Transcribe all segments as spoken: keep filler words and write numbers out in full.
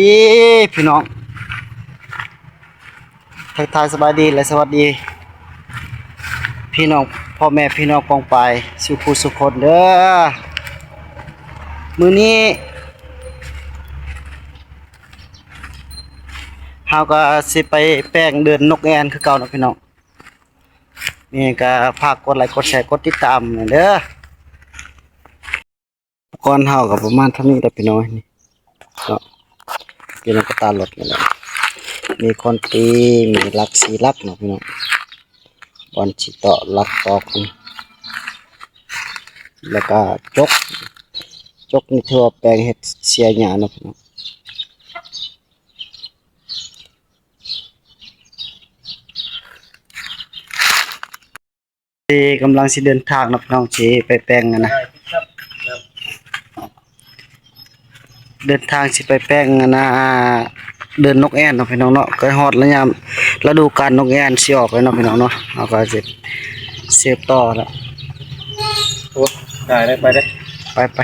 ดีพี่น้อง ทักทายสบายดีและสวัสดี พี่น้อง พ่อแม่พี่น้องปองปายสู่ผู้สู่คนเด้อ มื้อนี้ เฮาก็สิไปแปลงเดินนกแอ่นคือเก่าเนาะพี่น้อง นี่ก็ฝากกดไลค์กดแชร์กดติดตามเด้อ อุปกรณ์เฮาก็ประมาณเท่านี้แหละพี่น้อง นี่เนาะ อยู่ในกระตารถนี่แหละ มีค้อนตี มีหลักสี่หลักเนาะพี่น้อง บอลสิเตาะหลักตอกนี่ แล้วก็จก จกนี่ถือว่าแปลงเฮ็ดเสียหญ้าเนาะพี่น้อง ที่กำลังสิเดินทางเนาะพี่น้อง สิไปแปลงอะนะ เดินทางสิไปแปลงอะนะ เดินนกแอ่นเนาะพี่น้องเนาะ ก็ฮอดระยะฤดูกาลนกแอ่นสิออกแล้วเนาะพี่น้องเนาะ เฮาก็สิสืบต่อแล้ว โอ้ ได้เลย ไปเลย ไปไป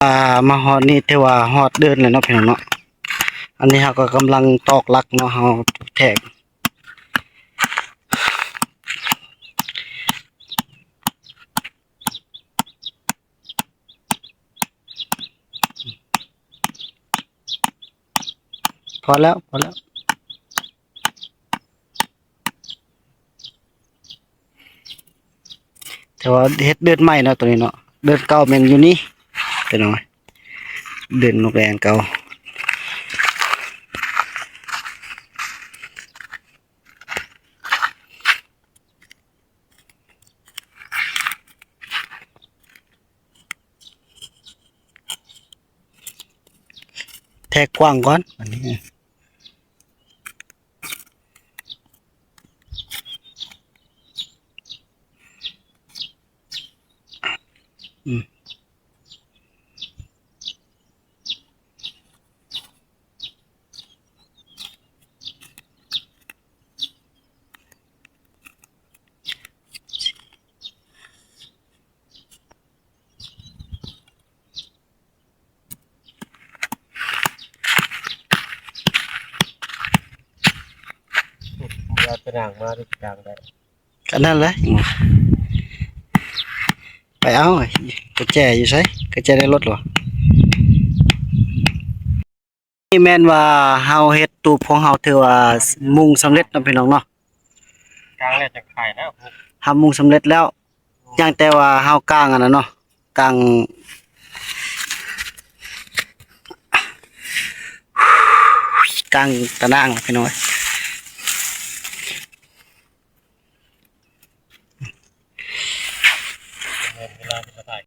อ่า มาฮอดนี่ถือว่าฮอดเดินแล้วเนาะพี่น้องเนาะ อันนี้เฮาก็กำลังตอกหลักเนาะ เฮาแทก พอแล้ว พอแล้ว แต่ว่าเฮ็ดเดินใหม่เนาะตัวนี้เนาะ เดินเก่าแม่นอยู่นี่ ตัวน้อย เดินนกแอ่นเก่า แทกกว้างก่อน อันนี้ อืม เอาตะนางมาดิกลางได้ อันนั้นแหละ ไปเอา กระแจอยู่ไส กระแจในรถหรอ นี่แม่นว่าเฮาเฮ็ดตูบของเฮาถือว่ามุงสำเร็จเนาะพี่น้องเนาะ กลางแล้วจะขายแล้ว เฮามุงสำเร็จแล้ว ยังแต่ว่าเฮากางอันนั้นเนาะ กาง กางตะนางพี่น้อง เวลาจะถ่าย